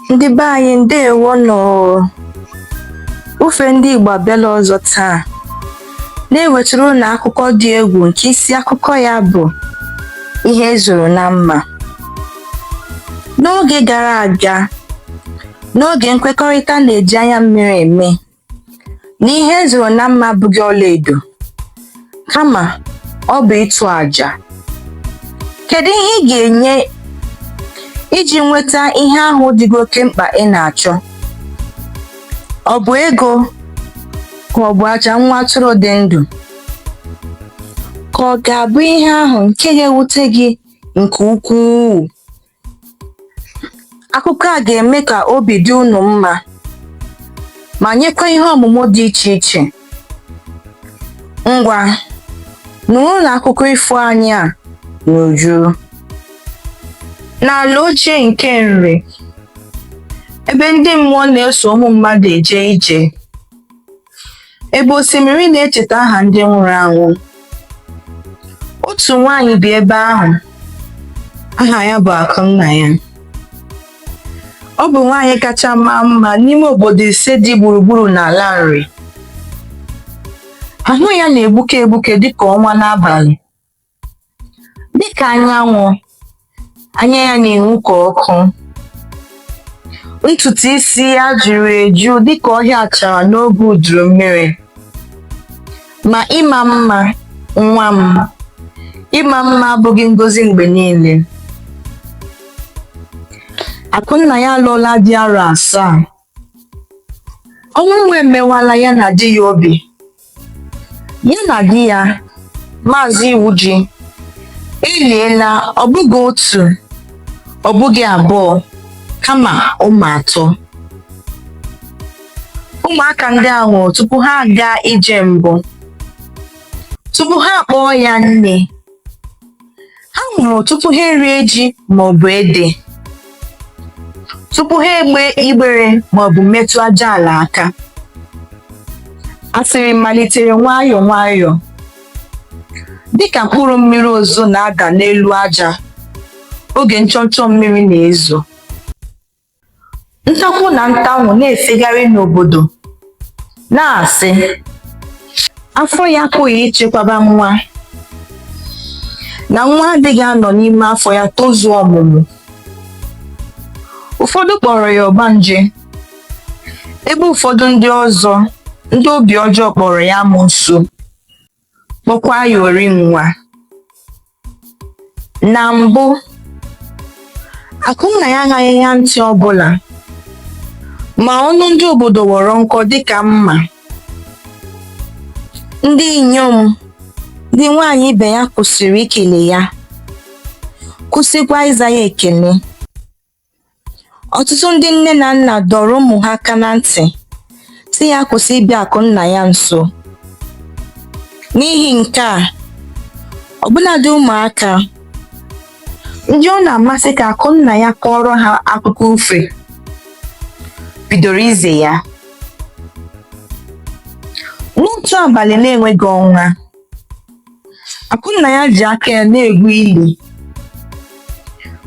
Ndị be anyị ndeewo nụ. Ufe ndị Igbo abịala ọzọ taa na-ewetara unu akụkọ dị egwu nke isi akụkọ ya bụ ihe e zoro na mma. N'oge gara aga, n'oge nkwekọrịta na-eji anya mmiri eme, na ihe e zoro na mma abụghị ọlaedo, kama ọ bụ ịtụ àjà. Kedu ihe ị ga-enye iji nweta ihe ahụ dị gị oke mkpa ị na-achọ? Ọ bụ ego ka ọ bụ àjà nwa atụrụ dị ndụ? Ka ọ ga-abụ ihe ahụ nke ga-ewute gị nke ukwuu? Akụkọ a ga-eme ka obi dị unu mma ma nyekwa ihe ọmụmụ dị iche iche. Ngwa, nụrụnụ akụkọ ifo anyị a n'uju. N'ala ochie nke Nri, ebe ndị mmụọ na-eso ụmụ mmadụ eje ije, ebe osimiri na-echeta aha ndị nwụrụ anwụ. Otu nwaanyị bi ebe ahụ, aha ya bụ Akụnnaya. Ọ bụ nwaanyị kacha maa mma n'ime obodo ise dị gburugburu n'ala Nri. Ahụ ya na-egbuke egbuke dịka ọnwa n'abalị. Dịka anyanwụ, anya ya na-enwu ka ọkụ. Ntutu isi ya juru eju dịka ọhịa achara n'oge udu mmiri. Ma ịma mma, nwa m, ịma mma abụghị ngọzi mgbe niile. Akụnnaya alụọla di arọ 7. Ọnwụ nwa emewala ya na di ya obi. Ya na di ya, Maazị Iwuji, eliela ọ bụghị otu, ọ bụghị abụọ, kama ụmụ atọ. Ụmụaka ndị a nwụrụ tupu ha agaa ije mbụ, tupu ha akpọọ ya nne. Ha nwụrụ tupu ha erie ji ma ọ bụ ede, tupu ha egbe igbere ma ọ bụ metụ aja ala aka. Asịrị malitere nwayọọ nwayọọ, dịka mkpụrụ mmiri ozuzo na-ada n'elu aja oge nchọnchọ mmiri na-ezo. Ntakwu na ntanwu na-efegharị n'obodo na-asị, afọ ya apụghị ichekwaba nwa, na nwa adịghị anọ n'ime afọ ya tozuo ọmụmụ. Ụfọdụ kpọrọ ya ọgbanje, ebe ụfọdụ ndị ọzọ ndị obi ọjọọ kpọrọ ya amoosu, kpọkwa ya ori nwa. Na mbụ, Akụnnaya aṅaghị ya ntị ọbụla, ma ọnụ ndị obodo ghọrọ nkọ dịka mma. Ndị inyom, ndị nwaanyị ibe ya kwụsịrị ikele ya, kwụsịkwa ịza ya ekele. Ọtụtụ ndị nne na nna dọrọ ụmụ ha aka na ntị sị ya kwụsị ịbịa Akụnnaya nso. N'ihi nke a, ọbụnadị ụmụaka, ndị ọ na-amasị ka Akụnnaya kọọrọ ha akụkọ ufe, bidoro ize ya. N'otu abalị na-enweghị ọnwa, Akụnnaya ji aka ya na-egwu ili.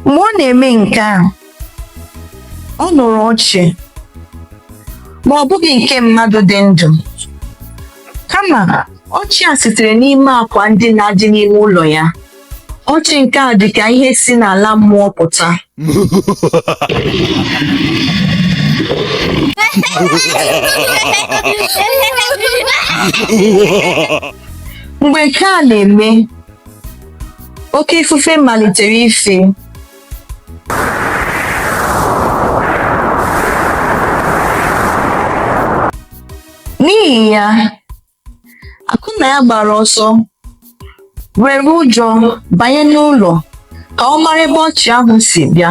Mgbe ọ na-eme nke a, ọ nụrụ ọchị, ma ọ bụghị nke mmadụ dị ndụ, kama ọchị a sitere n'ime akwa ndina dị n'ime ụlọ ya. Ọchị nke a dị ka ihe si n'ala mmụọ pụta. Mgbe nke a na-eme, oke ifufe malitere ife. N'ihi ya, Akụnnaya gbara ọsọ were ụjọ banye n'ụlọ ka ọ mara ebe ọchị ahụ si bịa,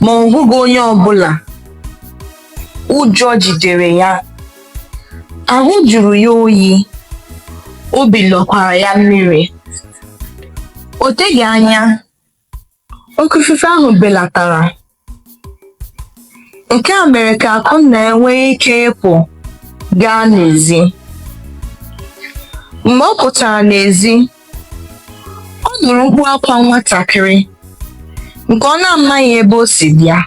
ma ọ hụghị onye ọbụla. Ụjọ jidere ya, ahụ jụrụ ya oyi, obi lọkwara ya mmiri. O teghị anya, Oke ifufe ahụ belatara. Nke a mere ka Akụnnaya nwee ike ịpụ gaa n'ezi. Mgbe ọ pụtara n'ezi, ọ nụrụ mkpu akwa nwatakịrị nke ọ na-amaghị ebe o si bịa.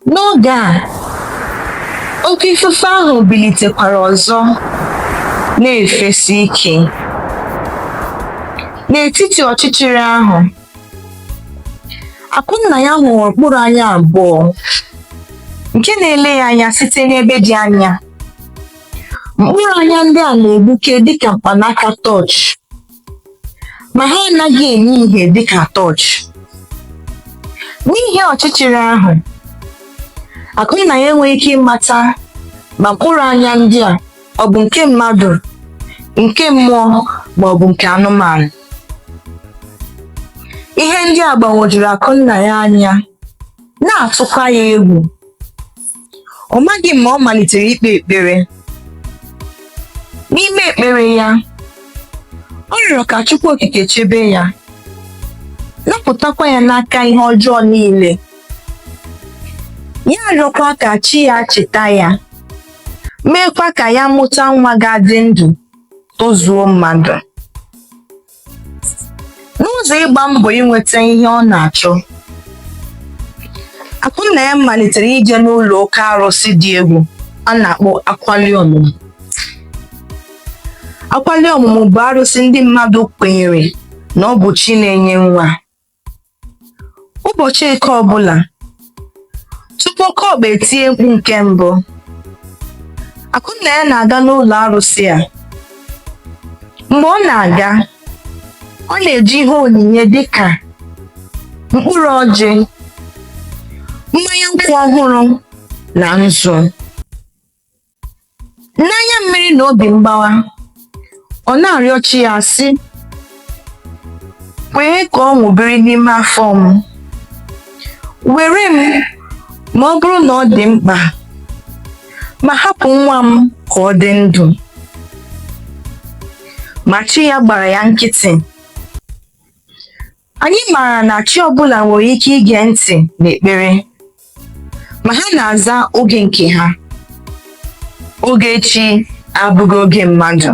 N'oge a, oke ifufe ahụ bilitekwara ọzọ na-efesi ike. N'etiti ọchịchịrị ahụ, Akụnnaya hụrụ mkpụrụ anya abụọ nke na-ele ya anya site n'ebe dị anya. Mkpụrụ anya ndị a na-egbuke dịka mkpanaka tọọchị, ma ha anaghị enye ìhè dịka tọọchị. N'ihi ọchịchịrị ahụ, Akụnnaya enweghị ike ịmata ma mkpụrụ anya ndị a ọ bụ nke mmadụ, nke mmụọ ma ọ bụ nke anụmanụ. Ihe ndị a gbagwojuru Akụnnaya anya, na-atụkwa ya egwu. Ọ maghị mgbe ọ malitere ikpe ekpere. N'ime ekpere ya, ọ rịọrọ ka Chukwu Okike chebe ya, napụtakwa ya n'aka ihe ọjọọ niile. Ya rịọkwa ka chi ya cheta ya, meekwa ka ya mụta nwa ga-adị ndụ tozuo mmadụ. N'ụzọ ịgba mbọ inweta ihe ọ na-achọ, Akụnnaya malitere ije n'ụlọ oke arụsị dị egwu a na-akpọ Akwali Ọmụmụ. Akwali Ọmụmụ bụ arụsị ndị mmadụ kwenyere na ọ bụ chi na-enye nwa. Ụbọchị Eke ọbụla, tupu oke ọkpa etie mkpu nke mbụ, Akụnnaya na-aga n'ụlọ arụsị a. Mgbe ọ na-aga, ọ na-eji ihe onyinye dịka mkpụrụ ọjị, mmanya nkwụ ọhụrụ na nzu. N'anya mmiri na obi mgbawa, ọ na-arịọ chi ya sị, kwee ka ọṅụ biri n'ime afọ m. Were m ma ọ bụrụ na ọ dị mkpa, ma hapụ nwa m ka ọ dị ndụ. Ma chi ya gbara ya nkịtị. Anyị maara na chi ọbụla nwere ike ige ntị n'ekpere, ma ha na-aza oge nke ha. Oge chi abụghị oge mmadụ.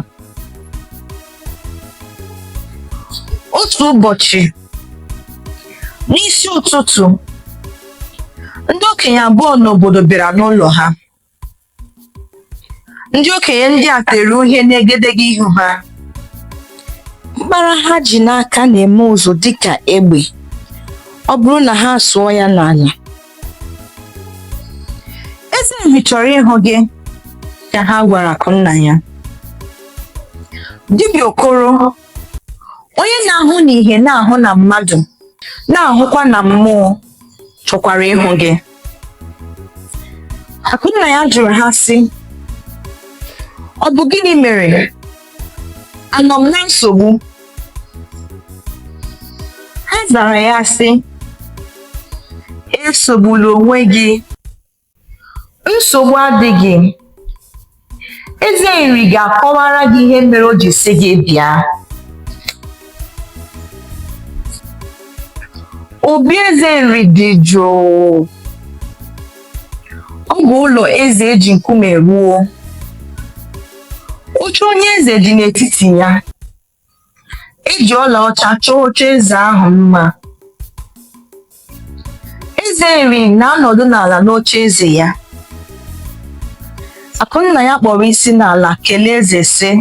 Otu ụbọchị, n'isi ụtụtụ, ndị okenye abụọ n'obodo bịara n'ụlọ ha. Ndị okenye ndị a tere uhie n'egedege ihu ha. Mkpara ha ji n'aka na-eme ụzụ dịka egbe ọ bụrụ na ha sụọ ya n'ala. Eze Nri chọrọ ịhụ gị, ka ha gwara Akụnnaya. Dibịa Okoro, onye na-ahụ n'ihe na-ahụ na mmadụ, na-ahụkwa na mmụọ, chọkwara ịhụ gị. Akụnnaya jụrụ ha sị, ọ bụ gịnị mere? Anọ m na nsogbu? Ha zara ya sị, esogbula onwe gị. Nsogbu adịghị. Eze Nri ga-akọwara gị ihe mere o ji sị gị bịa. Obi Eze Nri dị jụụ. Ọ bụ ụlọ eze e ji nkume rụọ. Oche onye eze dị n'etiti ya. E ji ọlaọcha chọọ oche eze ahụ mma. Eze Nri na-anọdụ n'ala n'oche eze ya. Akụnnaya kpọrọ isi n'ala kelee eze sị,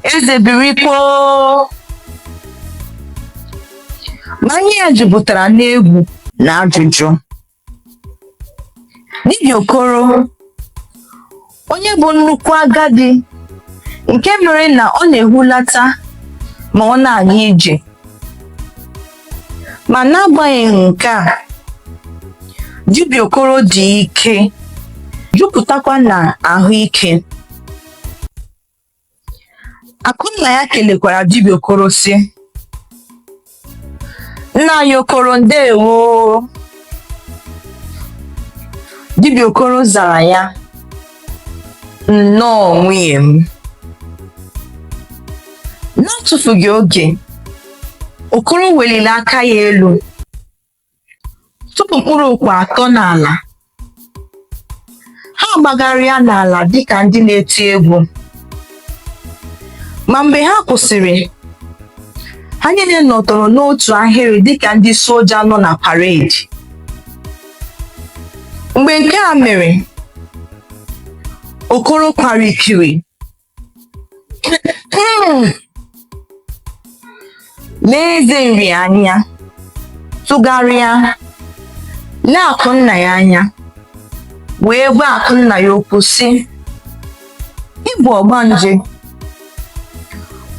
Eze birikwoo! Ma anya ya jupụtara n'egwu na ajụjụ. Dibịa Okoro, onye bụ nnukwu agadi nke mere na ọ na-ehulata ma ọ na-aga ije. Ma n'agbanyeghị nke a, Dibịa Okoro dị ike, jupụtakwa na ahụike. Akụnnaya kelekwara dibịa Okoro sị, Nna anyị Okoro ndewo. Dibịa Okoro zara ya, Nnọọ nwunye m. N'atụfughị oge, Okoro weliri aka ya elu tụpụ mkpụrụ okwe atọ n'ala. Ha agbagharịa n'ala dịka ndị na-eti egwu. Ma mgbe ha kwụsịrị, ha niile nọdụrụ n'otu ahịrị dịka ndị soja nọ na parade. Mgbe nke a mere, Okoro kwara ikiri. Lee Eze Nri anya, tụgharịa, lee Akụnnaya anya, wee gwa Akụnnaya okwu sị, Ị bụ ọgbanje.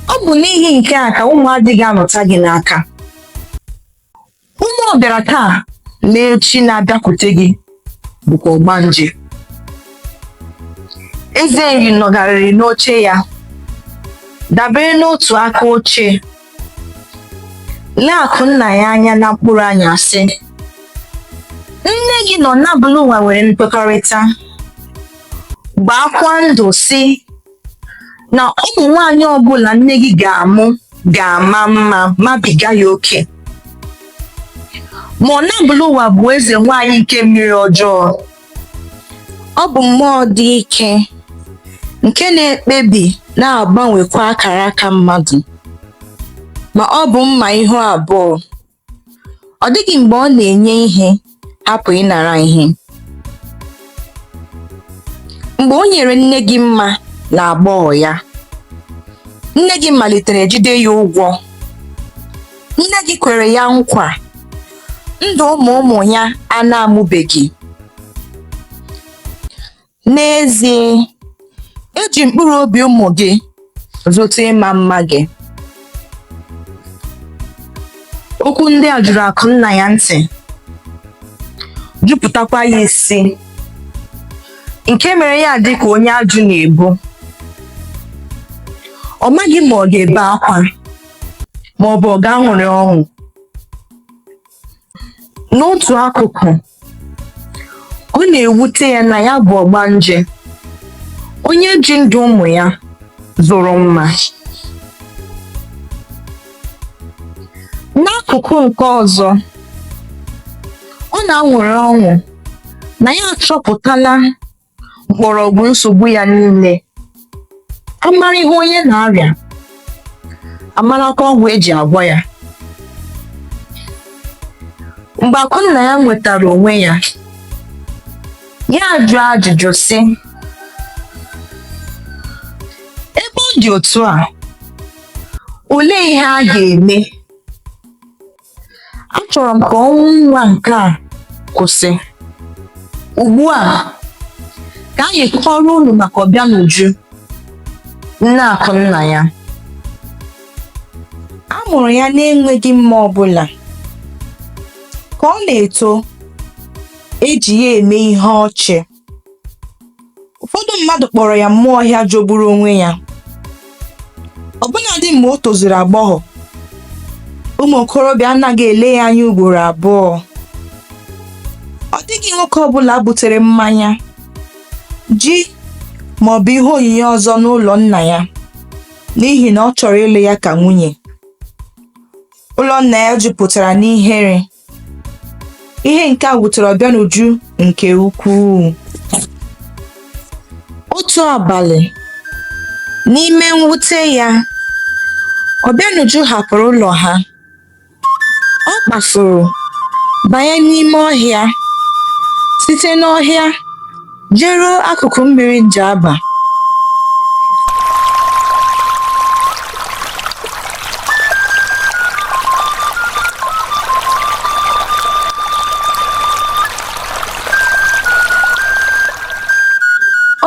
Ọ bụ n'ihi nke a ka ụmụ adịghị anọta gị n'aka. Ụmụ ọ bịara taa na echi na-abịakwute gị bụkwa ọgbanje. Eze Nri nọgharịrị n'oche ya, dabere n'otu aka oche, lee Akụnnaya anya na mkpụrụ anya sị, Nne gị na Ọnabụlụwa nwere nkwekọrịta, gbaakwa ndụ sị na ụmụ nwaanyị ọbụla nne gị ga-amụ ga-ama mma mabiga ya oke. Ma Ọnabụlụwa bụ eze nwaanyị nke mmiri ọjọọ. Ọ bụ mmụọ dị ike nke na-ekpebi na-agbanwekwa akara aka mmadụ. Ma ọ bụ mma ihu abụọ. Ọ dịghị mgbe ọ na-enye ihe hapụ ịnara ihe. Mgbe o nyere nne gị mma na agbọghọ ya, nne gị malitere jide ya ụgwọ. Nne gị kwere ya nkwa ndụ ụmụ ụmụ ya a na-amụbeghị. N'ezie, e ji mkpụrụ obi ụmụ gị zụta ịma mma gị. Okwu ndị a juru Akụnnaya ntị, jupụtakwa ya isi, nke mere ya dị ka onye ajụ na-ebu. Ọ maghị ma ọ ga-ebe akwa ma ọ bụ ọ ga-aṅụrị ọṅụ. N'otu akụkụ, ọ na-ewute ya na ya bụ ọgbanje, onye ji ndụ ụmụ ya zụrụ mma. N'akụkụ nke ọzọ, ọ na-aṅụrị ọṅụ na ya achọpụtala mkpọrọgwụ nsogbu ya niile. A mara ihe onye na-arịa, a marakwa ọgwụ e ji agwọ ya. Mgbe Akụnnaya nwetara onwe ya, ya ajụọ ajụjụ sị, ebe ọ dị otu a, olee ihe a ga-eme? Achọrọ m ka ọnwụ nwa nke a kwụsị. Ugbu a, ka anyị kọọrọ unu maka Ọbịanuju, nne Akụnnaya. A mụrụ ya n'enweghị mma ọbụla. Ka ọ na-eto, e ji ya eme ihe ọchị. Ụfọdụ mmadụ kpọrọ ya mmụọ ọhịa jọgburu onwe ya. Ọbụnadị mgbe o tozuru agbọghọ, ụmụ okorobịa anaghị ele ya anya ugboro abụọ. Ọ dịghị nwoke ọbụla butere mmanya, ji ma ọ bụ ihe onyinye ọzọ n'ụlọ nna ya n'ihi na ọ chọrọ ịlụ ya ka nwunye. Ụlọ nna ya jupụtara n'ihere. Ihe nke a wutere Ọbịanuju nke ukwuu. Otu abalị, n'ime mwute ya, Ọbịanuju hapụrụ ụlọ ha. Ọ kpafuru banye n'ime ọhịa, site n'ọhịa jeruo akụkụ mmiri Njaba.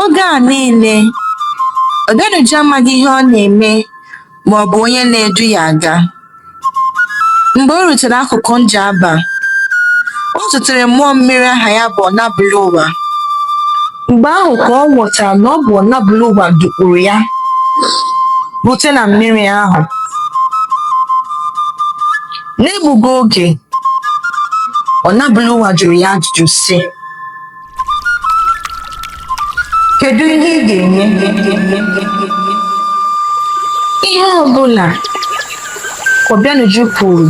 Oge a niile, Ọbịanuju amaghị ihe ọ na-eme ma ọ bụ onye na-edu ya aga. Mgbe o rutere akụkụ Njaba, o zutere mmụọ mmiri aha ya bụ Ọnabụlụwa. Mgbe ahụ ka ọ ghọtara na ọ bụ Ọnabụlụwa dukpuru ya rute na mmiri ahụ. N'egbughị oge, Ọnabụlụwa jụrụ ya ajụjụ sị, Kedu ihe ị ga-enye? Ihe ọ bụla, Obianuju kwuru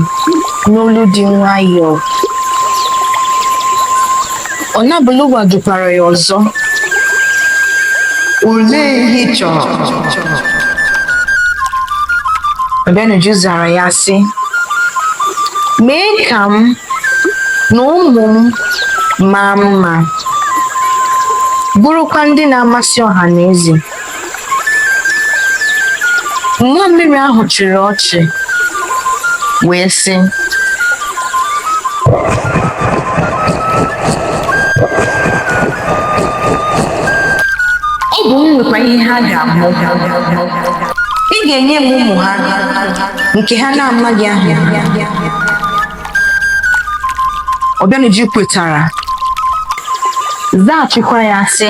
n'olu dị nwayọọ. Ọnabụlụwa jụkwara ya ọzọ. Olee ihe ị chọrọ? Obianuju zara ya sị, Mee ka m na ụmụ m maa mma. Bụrụkwa ndị na-amasị ọha na eze. Mmụọ mmiri ahụ chịrị ọchị wee sị, Ọ bụ m nwekwa ihe ha ga-abụ. Ị ga-enye m ụmụ ha nke ha na-amaghị aha ha. Obianuju kwetara, zaghachikwa ya sị,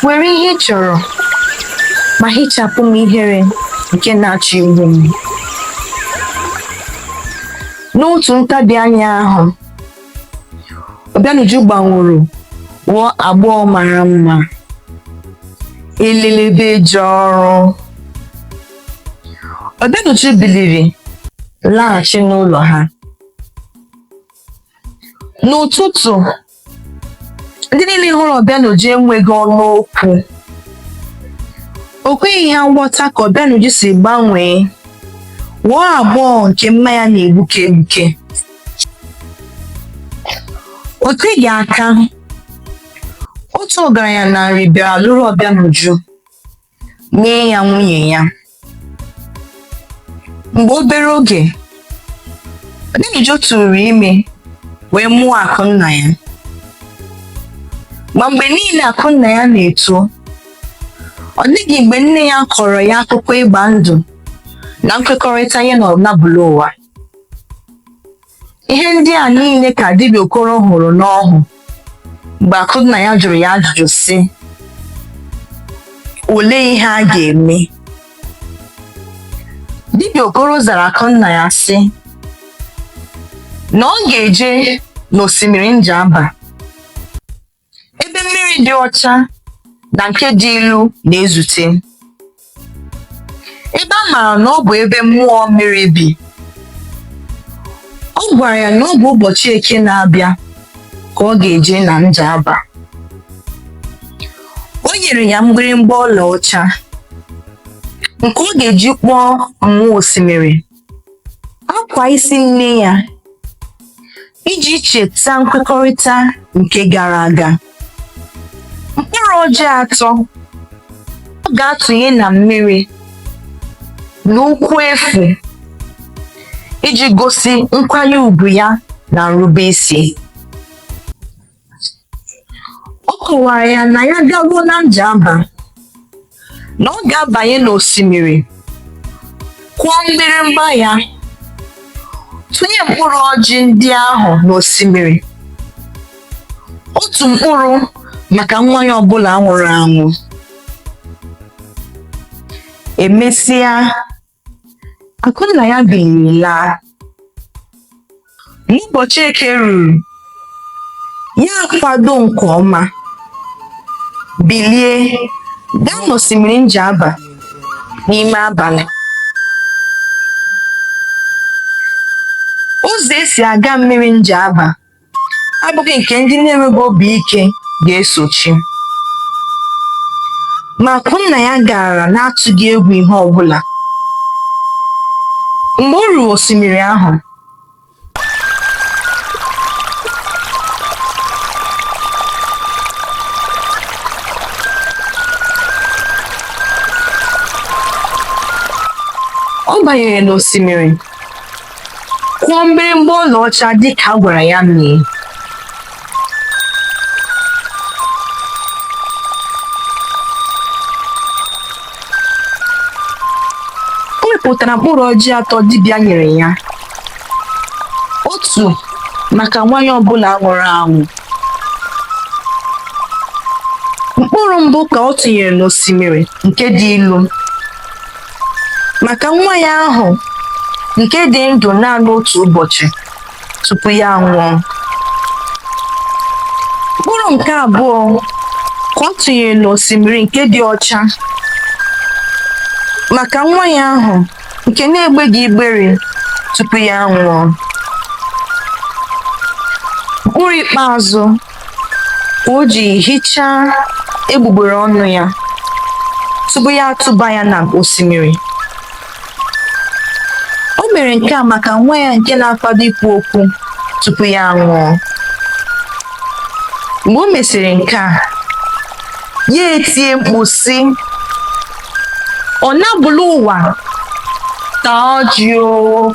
Were ihe ị chọrọ, ma hichapụ m ihere nke na-achọ igbu m. N'otu ntabi anya ahụ, Obianuju gbanwuru ghọọ agbọghọ mara mma, elelebe eje ọrụ. Obianuju biliri laghachi n'ụlọ ha. N'ụtụtụ, ndị niile hụrụ Obianuju enweghị ọnụ okwu. O kweghị ha nghọta ka Obianuju si gbanwee ghọọ agbọghọ nke mma ya na-egbuke egbuke. O teghị aka, otu ọgaranya na Nri bịara lụrụ Obianuju. mee ya nwunye ya. Mgbe obere oge, Obianuju tụrụ ime wee mụọ Akụnnaya. Ma mgbe niile Akụnnaya na-eto, ọ dịghị mgbe nne ya kọrọ ya akụkọ ịgba ndụ na nkwekọrịta ya na Ọnabụlụụwa. Ihe ndị a niile ka dibịa Okoro hụrụ n'ọhụ mgbe Akụnnaya jụrụ ya ajụjụ sị, Olee ihe a ga-eme? Dibịa Okoro zara Akụnnaya sị na ọ ga-eje n'osimiri Njaba ebe mmiri dị ọcha na nke dị ilu na-ezute, ebe a maara na ọ bụ ebe mmụọ mmiri bi. Ọ gwara ya na ọ bụ ụbọchị Eke na-abịa ka ọ ga-eje na Njaba. O nyere ya mgbịrịmgba ọlaọcha nke ọ ga-eji kpọọ mmụọ osimiri, akwa isi nne ya iji cheta nkwekọrịta nke gara aga, mkpụrụ ọjị atọ ọ ga-atụnye na mmiri na ụkwụ efu iji gosi nkwanye ugwu ya na nrubeisi. Ọ kọwara ya na ya garuo na Njaba, na ọ ga-abanye n'osimiri, kụọ mgbịrịmgba ya, tụnye mkpụrụ ọjị ndị ahụ n'osimiri, otu mkpụrụ maka nwa ya ọbụla nwụrụ anwụ. Emesịa, Akụnnaya biliri laa. Mgbe ụbọchị Eke ruru, ya akwado nke ọma, bilie gaa n'osimiri Njaba n'ime abalị. Ụzọ e si aga mmiri Njaba abụghị nke ndị na-enweghị obi ike ga-esochi. Ma Akụnnaya gara na-atụghị egwu ihe ọ bụla. Mgbe o ruru osimiri ahụ, ọ banyere n'osimiri kụọ mgbịrịmgba ọlaọcha dịka a gwara ya mee. O wepụtara mkpụrụ ọjị atọ dibịa nyere ya, otu maka nwa ya ọbụla nwụrụ anwụ. Mkpụrụ mbụ ka ọ tụnyere n'osimiri nke dị ilu maka nwa ya ahụ nke dị ndụ naanị otu ụbọchị tupu ya anwụọ. Mkpụrụ nke abụọ ka ọ tụnyere n'osimiri nke dị ọcha maka nwa ya ahụ nke na-egbeghị igbere tupu ya anwụọ. Mkpụrụ ikpeazụ ka o ji hichaa egbugbere ọnụ ya tupu ya atụba ya na osimiri. O mere nke a maka nwa ya nke na-akwado ikwu okwu tupu ya anwụọ. Mgbe o mesịrị nke a, ya etie mkpu sị, Ọnabụlụwa, taa ọjị o!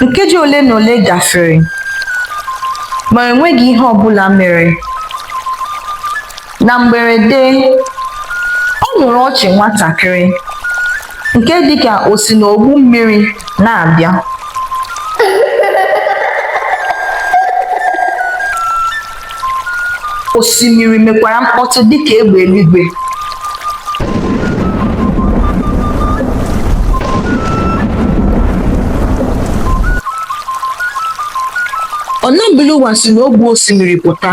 Nkeji ole na ole gafere, ma enweghị ihe ọ bụla mere. Na mberede, ọ nụrụ ọchị nwatakịrị nke dị ka o si n'ogbu mmiri na-abịa. Osimiri mekwara mkpọtụ dị ka egbe eluigwe. Ọnabụlụwa si n'ogbu osimiri pụta,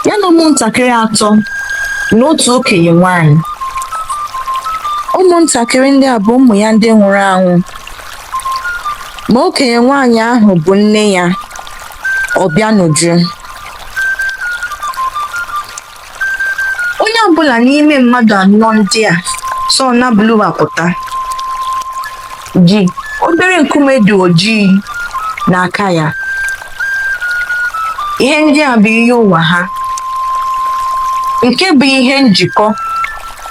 ya na ụmụntakịrị atọ na otu okenye nwanyị. Ụmụntakịrị ndị a bụ ụmụ ya ndị nwụrụ anwụ, ma okenye nwanyị ahụ bụ nne ya, Ọbịanuju. Onye ọbụla n'ime mmadụ anọ ndị a so Ọnabụlụwa pụta ji obere nkume dị ojii n'aka ya. Ihe ndị a bụ iyi ụwa ha, nke bụ ihe njikọ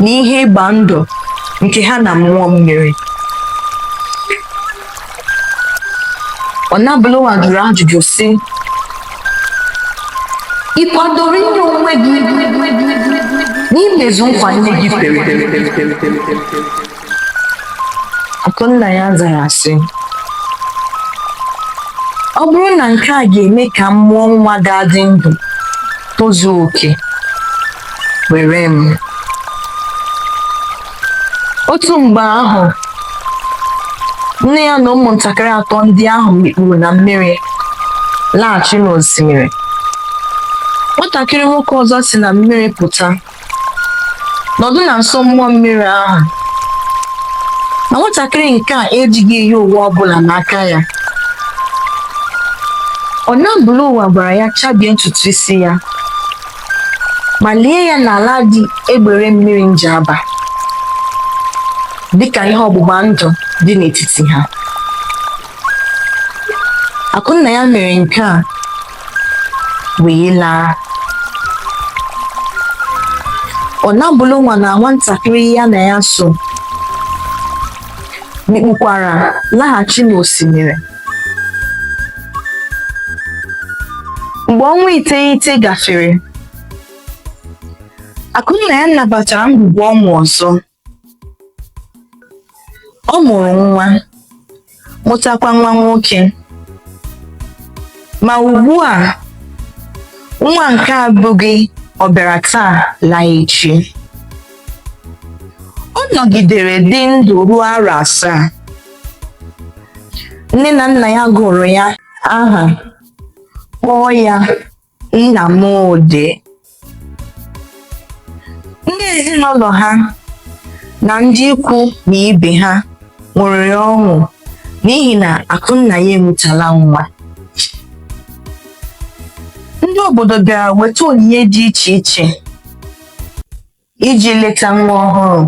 na ihe ịgba ndụ nke ha na mmụọ mmiri. Ọnabụlụwa jụrụ ajụjụ sị, Ị kwadoro inye onwe gị n'imezu nkwa nne gị kwere? Akụnnaya zara sị, Ọ bụrụ na nke a ga-eme ka m mụọ nwa ga-adị ndụ tozuo oke, were m. Otu mgbe ahụ, nne ya na ụmụntakịrị atọ ndị ahụ mikpuru na mmiri laghachi n'osimiri. Nwatakịrị nwoke ọzọ si na mmiri pụta, nọdụ na nso mmụọ mmiri ahụ. Ma nwatakịrị nke a ejighị iyi ụwa ọbụla n'aka ya. Ọnabụlụwa gwara ya chabie ntutu isi ya ma lie ya n'ala dị egbere mmiri Njaba dịka ihe ọgbụgba ndụ dị n'etiti ha. Akụnnaya mere nke a wee laa. Ọnabụlụwa na nwatakịrị ya na ya so mikpukwara laghachi n'osimiri. Mgbe ọnwa 9 gafere, Akụnnaya nabatara ngwugwu ọṅụ ọzọ. Ọ mụrụ nwa, mụtakwa nwa nwoke. Ma ugbu a, nwa nke a abụghị ọ bịara taa laa echi. Ọ nọgidere dị ndụ ruo arọ 7. Nne na nna ya gụrụ ya aha kpọọ ya Nnamdị. Ndị ezinụlọ ha na ndị ikwu na ibe ha ṅụrịrị ọṅụ n'ihi na Akụnnaya enwetala nwa. Ndị obodo bịara weta onyinye dị iche iche iji leta nwa ọhụrụ.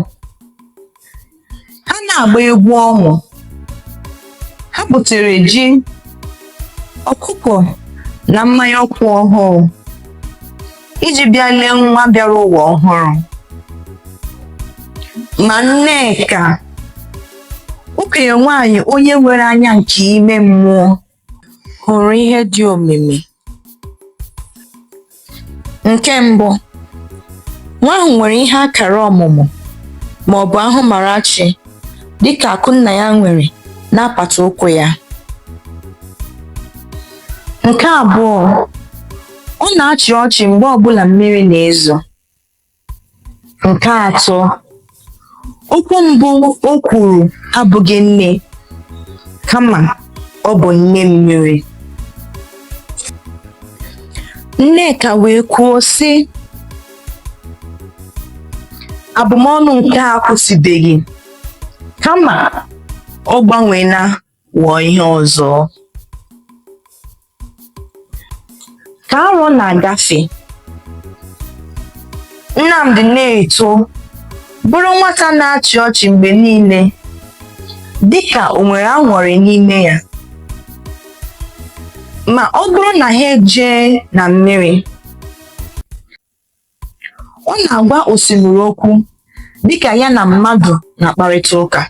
Ha na-agba egwu ọṅụ. Ha butere ji, ọkụkọ na mmanya ọkụ ọhụụ iji bịa lee nwa bịara ụwa ọhụrụ. Ma Nneka, okenye nwanyị onye nwere anya nke ime mmụọ, hụrụ ihe dị omimi. Nke mbụ, nwa ahụ nwere ihe akara ọmụmụ ma ọ bụ ahụmarachi dịka Akụnnaya nwere n'apata ụkwụ ya. Nke abụọ, ọ na-achị ọchị mgbe ọbụla mmiri na-ezo. Nke atọ, okwu mbụ o kwuru abụghị nne, kama ọ bụ nne mmiri. Nneka wee kwuo sị, abụmọnụ nke a akwụsịbeghị, kama ọ gbanweela ghọọ ihe ọzọ. Ka arọ na-agafe, Nnamdi na-eto bụrụ nwata na-achị ọchị mgbe niile dị ka o nwere aṅụrị n'ime ya. Ma ọ bụrụ na ha ejee na mmiri, ọ na-agwa osimiri okwu dịka ya na mmadụ na-akparịta ụka.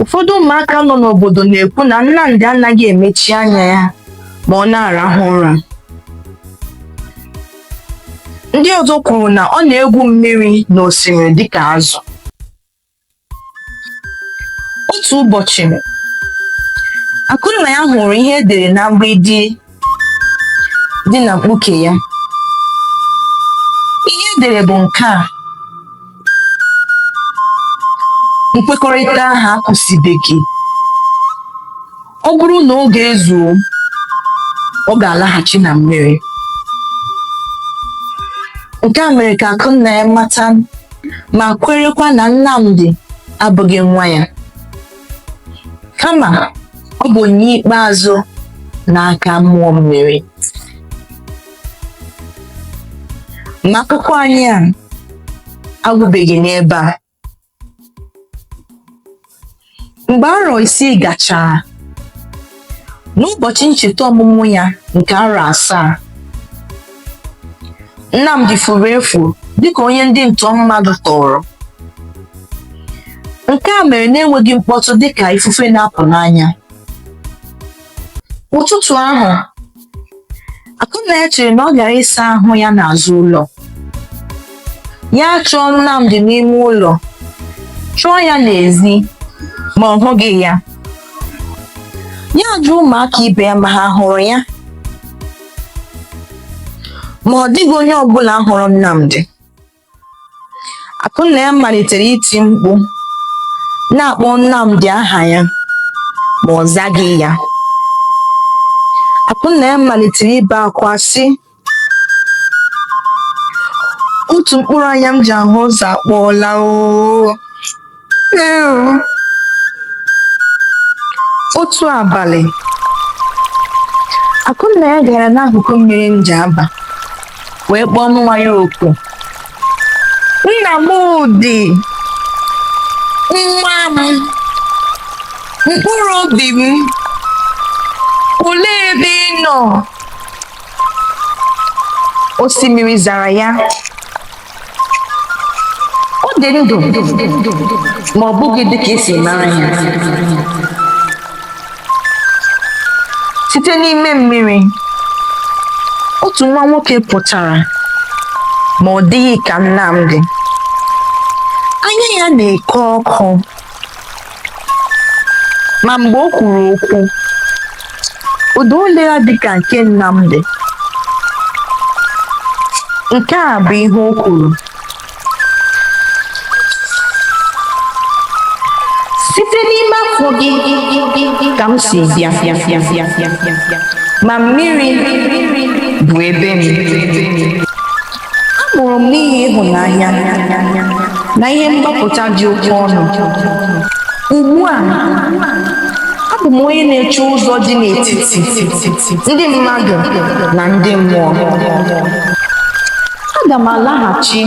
Ụfọdụ ụmụaka nọ n'obodo na-ekwu na Nnamdi anaghị emechi anya ya ma ọ na-arahụ ụra. Ndị ọzọ kwuru na ọ na-egwu mmiri n'osimiri dịka azụ. Otu ụbọchị, Akụnnaya hụrụ ihe e dere na mgbidi dị na mkpuke ya. Ihe e dere bụ nke a: Nkwekọrịta ahụ akwụsịbeghị. Ọ bụrụ na oge ezuo, ọ ga-alaghachi na mmiri. Nke a mere ka Akụnnaya mata ma kwerekwa na Nnamdi abụghị nwa ya, kama ọ bụ onyinye ikpeazụ n'aka mmụọ mmiri. Ma akụkọ anyị a agwụbeghị n'ebe a. Mgbe arọ 6 gachara, n'ụbọchị ncheta ọmụmụ ya nke arọ 7, Nnamdi furu efu dịka onye ndị ntọ mmadụ tọọrọ. Nke a mere n'enweghị mkpọtụ dịka ifufe na-apụ n'anya. Ụtụtụ ahụ, Akụnnaya chere na ọ gara ịsa ahụ ya n'azụ ụlọ. Ya chọọ Nnamdi n'ime ụlọ, chọọ ya n'ezi, ma ọ hụghị ya. Ya jụọ ụmụaka ibe ya ma ha hụrụ ya, ma ọ dịghị onye ọbụla hụrụ Nnamdi. Akụnnaya malitere iti mkpu na-akpọ Nnamdi aha ya, ma ọ zaghị ya. Akụnnaya malitere ibe akwa sị, otu mkpụrụ anya m ji ahụ ụzọ akpọọla oo. Otu abalị, Akụnnaya gara n'akụkụ mmiri Njaba wee kpọọ nwa ya oku. Nnamdi, nwa m, mkpụrụ obi m, olee ebe ị nọ? Osimiri zara ya, ọ dị ndụ ma ọ bụghị dịka esi mara ya. Site n'ime mmiri, otu nwa nwoke pụtara, ma ọ dịghị ka Nnamdi. Anya ya na-eke ọkụ, ma mgbe o kwuru okwu, ụda olu ya dị ka nke Nnamdi. Nke a bụ ihe o kwuru: Site n'ime afọ gị ka m si bịa, ma mmiri bụ ebe m. A mụrụ m n'ihi ịhụnanya na ihe mgbapụta dị oke ọnụ. Ugbu a, abụ m onye na-eche ụzọ dị n'etiti ndị mmadụ na ndị mmụọ. Aga m alaghachi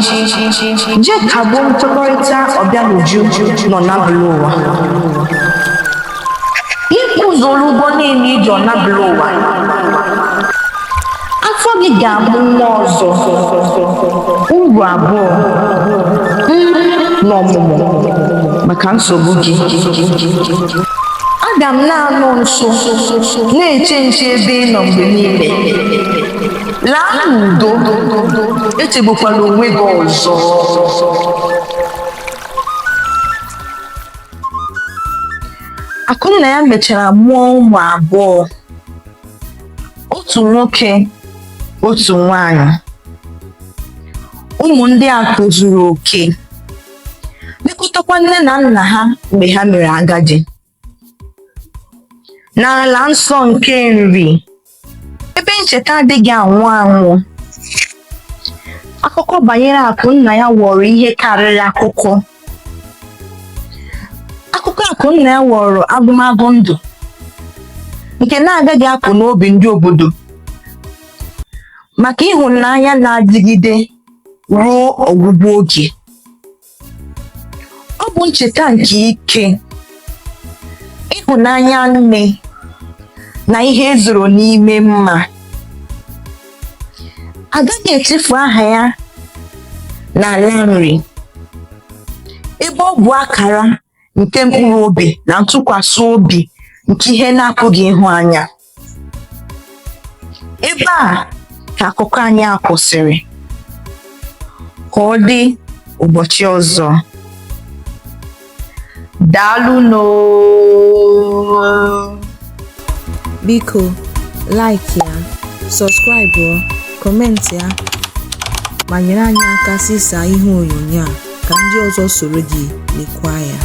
jee kagbuo nkwekọrịta Ọbịanuju nọ n'abụlụ ụwa. Ị kwụzuola ụgwọ niile i ji ọnabụlụ ụwa. Afọ gị ga-amụ nwa ọzọ, uru abụọ, na ọmụmụ maka nsogbu gị. Aga m na-anọ nso na-eche nche ebe ị nọ mgbe niile. Laa n'udo, echegbukwala onwe gị ọzọ. Akụnnaya mechara mụọ ụmụ abụọ, otu nwoke, otu nwanyị. Ụmụ ndị a tozuru oke, lekọtakwa nne na nna ha mgbe ha mere agadi. N'ala nsọ nke Nri, ebe ncheta adịghị anwụ anwụ, akụkọ banyere Akụnnaya ghọrọ ihe karịrị akụkọ. Akụkọ Akụnnaya ghọrọ agụmagụ ndụ nke na-agaghị apụ n'obi ndị obodo maka ịhụnanya na-adịgide ruo ọgwụgwụ oge. Ọ bụ ncheta nke ike, ịhụnanya. Ịhụnanya nne na ihe e zoro n'ime mma. Agaghị echefu aha ya n'ala Nri, ebe ọ bụ akara nke mkpụrụ obi na ntụkwasị obi nke ihe na-apụghị ịhụ anya. Ebe a ka akụkọ anyị a kwụsịrị. Ka ọ dị ụbọchị ọzọ. Daalụnụ. Biko, like ya, subscribe, comment ya, ma nyere anyị aka zisaa ihe onyonyo a ka ndị ọzọ soro gị lekwaa ya.